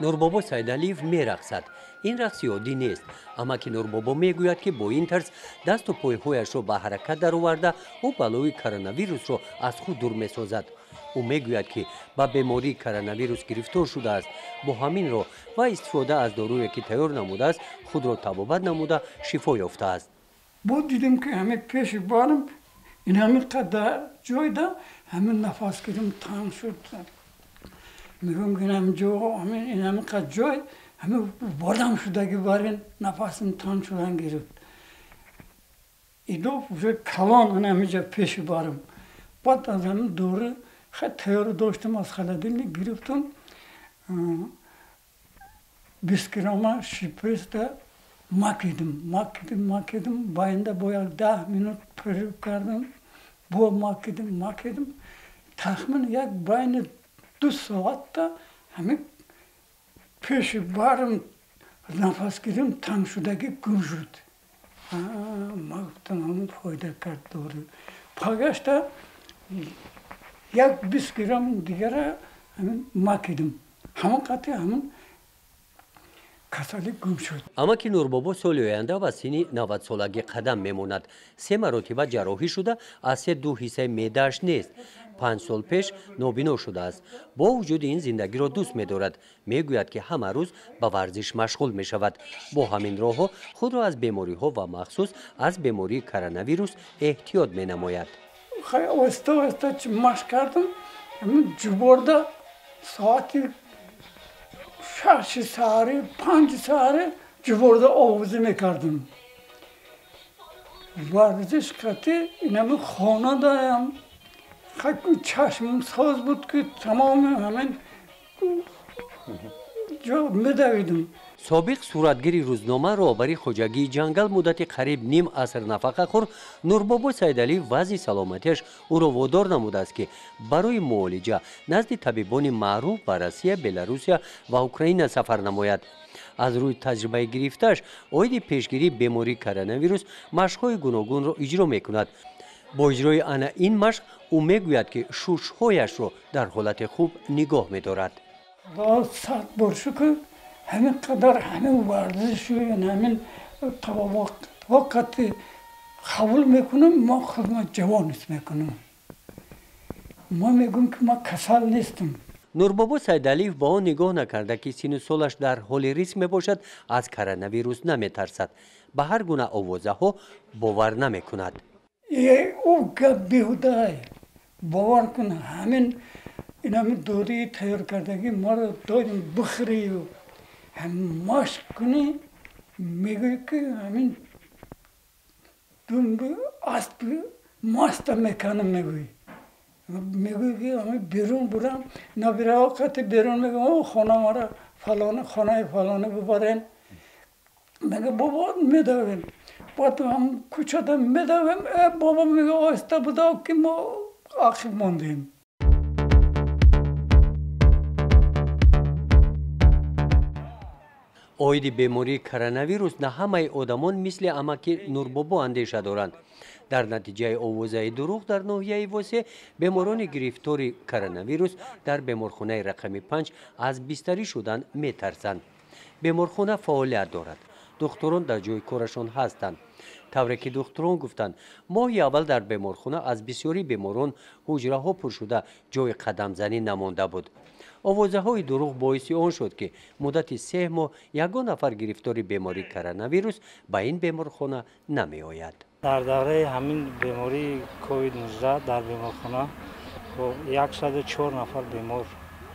Нурбобо Сайдалиев мерақсад. Ин рақси оддӣ нест. Амаки Нурбобо мегӯяд, ки бо ин тарз дасту пойҳояшро ба ҳаракат дароварда, ӯ балои коронавирусро аз худ дур месозад. Ӯ мегӯяд, ки ба бемории коронавирус гирифтор шудааст. Бо ҳамин роҳ ва истифода аз доруе, ки тайёр намудааст, худро табобат намуда шифо ёфтааст. Бо дидем, ки ҳамин пеши барам ин ҳамин қадар ҷойда ҳамин нафас гирим танг шуд. Мегӯям, ки ин ҷо ин ҳамин қад ҷой ҳамин бодам шудаги барин нафасим танг шудан гирифт. Идо уже калон ин ҳаминҷа пеши барам. Баъд аз ҳамин дору хай тайёр доштам, аз холодильник гирифтам, 20 грамма шприца макидим, макидим, макидим, байнда бо як 10 минут перерыв кардам, бо макидим, макидим, тахмин як байни 2 соатта ҳамин пеши барам нафас гирим танг шудагӣ гум шуд. Ма гуфтам, ҳамин фоида кард дору. Пагашта як 20 грамм дигара ҳамин макидим, ҳамон қати ҳамин касалӣ гум шуд. Амаки Нурбобо соли оянда ба синни 90-солагӣ қадам мемонад. Се маротиба ҷарроҳӣ шуда, аз се ду ҳиссаи меъдааш нест. 5 сол пеш нобино шудааст. Бо вуҷуди ин зиндагиро дӯст медорад. Мегӯяд, ки ҳама рӯз ба варзиш машғул мешавад. Бо ҳамин роҳҳо худро аз бемориҳо ва махсус аз бемории коронавирус эҳтиёт менамояд. Оҳиста оҳиста машқ кардам. Ҷуборда соати 6 саҳари, 5 саҳари ҷуборда овозӣ мекардам. Варзиш қати инами хонадаям чашмам соз буд, ки тамоми ҳамин ҷо медавидам. Собиқ суратгири рӯзнома, роҳбари хоҷагии ҷангал, муддати қариб ним аср нафақахӯр Нурбобо Сайдалиев вазъи саломатиаш ӯро водор намудааст, ки барои муолиҷа назди табибони маъруф ба Россия, Беларусия ва Украина сафар намояд. Аз рӯи таҷрибаи гирифтааш оиди пешгирии бемории коронавирус машқҳои гуногунро иҷро мекунад. Бо иҷрои ана ин машқ ӯ мегӯяд, ки шушҳояшро дар ҳолати хуб нигоҳ медорад. Сад бор шукр, ҳамин қадар ҳамин варзишу ҳамин вақти қабул мекунам, мо худма ҷавон ҳис мекунам. Ма мегӯям, ки ман касал нестам. Нурбобо Сайдалиев ба он нигоҳ накарда, ки сину солаш дар ҳоли риск мебошад, аз коронавирус наметарсад, ба ҳар гуна овозаҳо бовар намекунад. Ӯ гап беҳудай, бовар кун. Ҳамин инами дории тайёр кардагӣ маро додим, бихӯрию ҳамин машқ кунӣ, мегӯӣ, ки ҳамин думби аспи маста меканам. Мегӯӣ, ки ҳамин берун бурам, набираҳо қати берун мегӯям, о хона мара фалони, хонаи фалони бибарен. Мега, бобо, медавем. Баъд ҳам кӯчада медавем, э бобо, мега, оҳиста будав, ки мо ақиб мондем. Оиди бемории коронавирус на ҳамаи одамон мисли амаки Нурбобо андеша доранд. Дар натиҷаи овозаи дурӯғ дар ноҳияи Восе беморони гирифтори коронавирус дар беморхонаи рақами 5 аз бистарӣ шудан метарсанд. Беморхона фаъолият дорад, духтурон дар ҷои корашон ҳастанд. Тавре ки духтурон гуфтанд, моҳи аввал дар беморхона аз бисёри беморон ҳуҷраҳо пур шуда, ҷои қадамзанӣ намонда буд. Овозаҳои дурӯғ боиси он шуд, ки муддати 3 моҳ ягон нафар гирифтори бемории коронавирус ба ин беморхона намеояд. Дар давраи ҳамин бемории ковид-19 дар беморхона 104 нафар бемор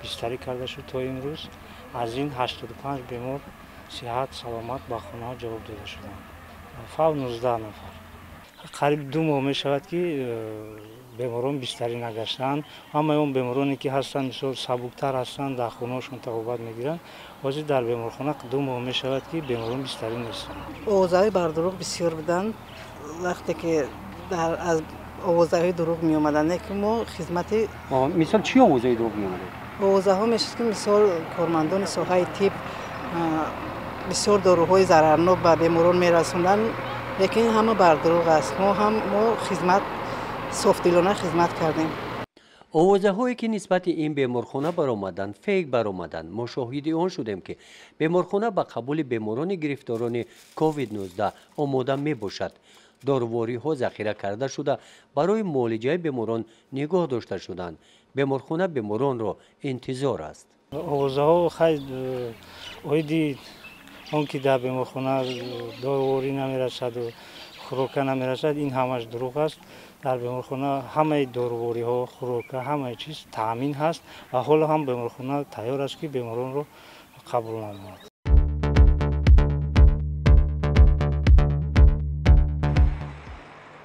бистарӣ карда шуд. То имрӯз аз ин 85 бемор сиҳат саломат ба хонаҳо ҷавоб дода шуданд, фавт 19 нафар. Қариб 2 моҳ мешавад, ки беморон бистарӣ нагаштаанд. Ҳамаи он бемороне, ки ҳастанд, мисол сабуктар ҳастанд, дар хонаҳошон табобат мегиранд. Ҳозир дар беморхона 2 моҳ мешавад, ки беморон бистарӣ нестанд. Овозаҳои бардурӯғ бисёр буданд. Вақте ки аз овозаҳои дурӯғ меомаданд, ки мо хизмати Мисол, чӣ овозаи дурӯғ меомаданд? Овозаҳо мешуд, ки мисол кормандони соҳаи тиб бисёр доруҳои зарарнок ба беморон мерасонанд, лекин ҳама бардурӯғ аст. Мо ҳам мо хизмат софдилона хизмат кардем. Овозаҳое ки нисбати ин беморхона баромаданд, фейк баромаданд. Мо шоҳиди он шудем, ки беморхона ба қабули беморони гирифторони COVID-19 омода мебошад. Дорувориҳо захира карда шуда, барои муолиҷаи беморон нигоҳ дошта шуданд. Беморхона беморонро интизор аст. Овозаҳо хай оиди он ки дар беморхона доруворӣ намерасаду хӯрока намерасад, ин ҳамаш дурӯғ аст. Дар беморхона ҳамаи дорувориҳо, хӯрока, ҳамаи чиз таъмин ҳаст ва ҳоло ҳам беморхона тайёр аст, ки беморонро қабул намояд.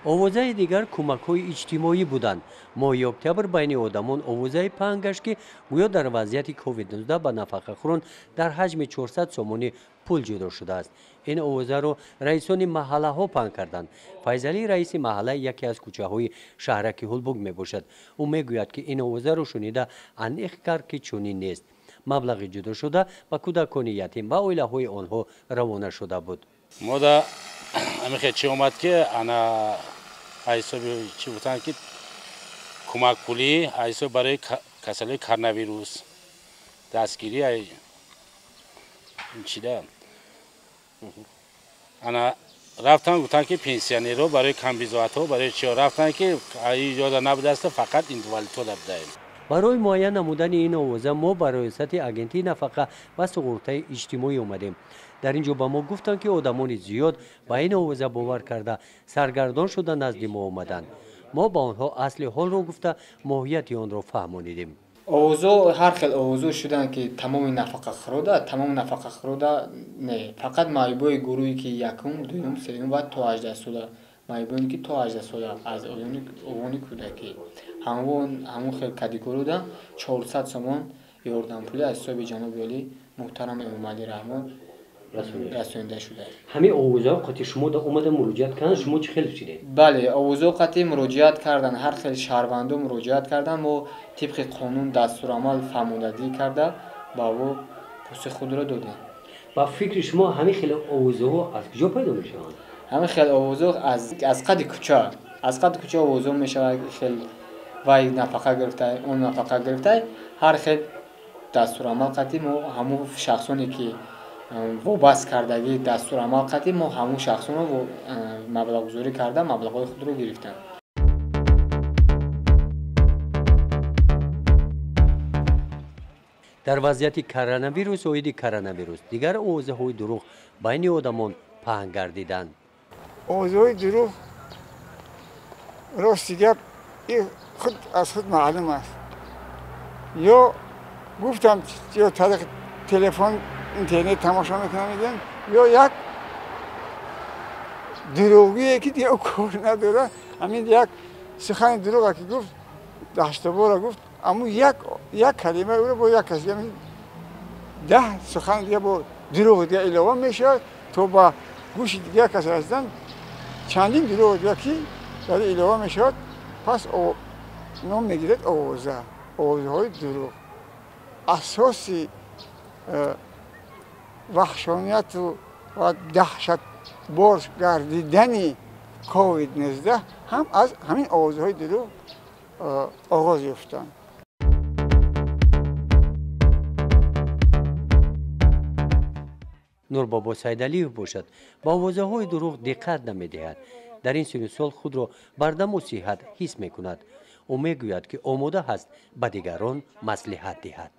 Овозаи дигар кӯмакҳои иҷтимоӣ буданд. Моҳи октябр байни одамон овозаи паҳн гашт, ки гӯё дар вазъияти COVID-19 ба нафақахӯрон дар ҳаҷми 400 сомонӣ пул ҷудо шудааст. Ин овозаро раисони маҳаллаҳо паҳн карданд. Файзалӣ раиси маҳаллаи яке аз кӯчаҳои шаҳраки Ҳулбук мебошад. Ӯ мегӯяд, ки ин овозаро шунида аниқ кард, ки чунин нест. Маблағи ҷудошуда ба кӯдакони ятим ва оилаҳои онҳо равона шуда буд. Мода амихе чӣ омад, ки ана ҳисоби чӣ гуфтанд, ки кӯмакпулӣ ҳисоб барои касалии коронавирус дастгирӣ чида ана рафтан, гуфтанд, ки пенсионерҳо барои камбизоатҳо, барои чиҳо рафтанд, ки ёда набудааст, фақат инвалидҳо набудаем. Барои муайян намудани ин овоза мо ба раёсати агентии нафақа ва суғуртаи иҷтимоӣ омадем. Дар ин ҷо ба мо гуфтанд, ки одамони зиёд ба ин овоза бовар карда, саргардон шуда назди мо омаданд. Мо ба онҳо асли ҳолро гуфта, моҳияти онро фаҳмонидем. Овозо ҳар хел овозо шуданд, ки тамоми нафақахӯрода не, фақат маъюбои гурӯҳе ки якум, дуюм, сеюм ва то 18 сола, маъюбоне ки то 18 сола аз овони кӯдакӣ, ҳамон хел категорияда 400 сомон ёрдампулӣ аз ҳисоби ҷаноби олӣ муҳтарам Эмомалӣ Раҳмон расонида шуда. Ҳамин овозаҳо қати шумо омада муроҷиат карданд, шумо чӣ хел шудед? Бале, овозаҳо қати муроҷиат карданд, ҳар хел шаҳрвандо муроҷиат карданд. Мо тибқи қонун дастурамал фаҳмондадӣ карда ба ӯ посух худро додем. Ба фикри шумо ҳамин хел овозаҳо аз куҷо пайдо мешаванд? Ҳамин хел овозаҳо аз қади кӯча, аз қади кӯча овозаҳо мешавад. Хел вай нафақа гирифта, он нафақа гирифта, ҳар хел дастурамал қати мо ҳамон шахсоне ки вобаст кардагӣ дастурамал қати мо ҳамон шахсонро маблағгузорӣ карда маблағҳои худро гирифтанд. Дар вазъияти коронавирус, оиди коронавирус дигар овозаҳои дурӯғ байни одамон паҳн гардиданд. Овозаҳои дурӯғ, рости гап, худ аз худ маълум аст. Ё гуфтам, ё тариқи телефон, интернет тамошо мекунам, мегӯям, ё як дурӯғгӯе ки дигар кор надорад, ҳамин як сухани дурӯға ки гуфт, даҳштобора гуфт, аммо як калима ӯро бо як кас 10 сухан дига бо дурӯғи дига илова мешавад, то ба гӯши дигар кас расидан чандин дурӯғи дига ки дар илова мешавад, пас ном мегирад овоза, овозаҳои дурӯғ. Асоси ваҳшонияту ва даҳшатбор гардидани COVID-19 ҳам аз ҳамин овозаҳои дурӯғ оғоз ёфтанд. Нурбобо Сайдалиев бошад, ба овозаҳои дурӯғ диққат намедиҳад. Дар ин сину сол худро бардаму сиҳат ҳис мекунад. Ӯ мегӯяд, ки омода ҳаст ба дигарон маслиҳат диҳад.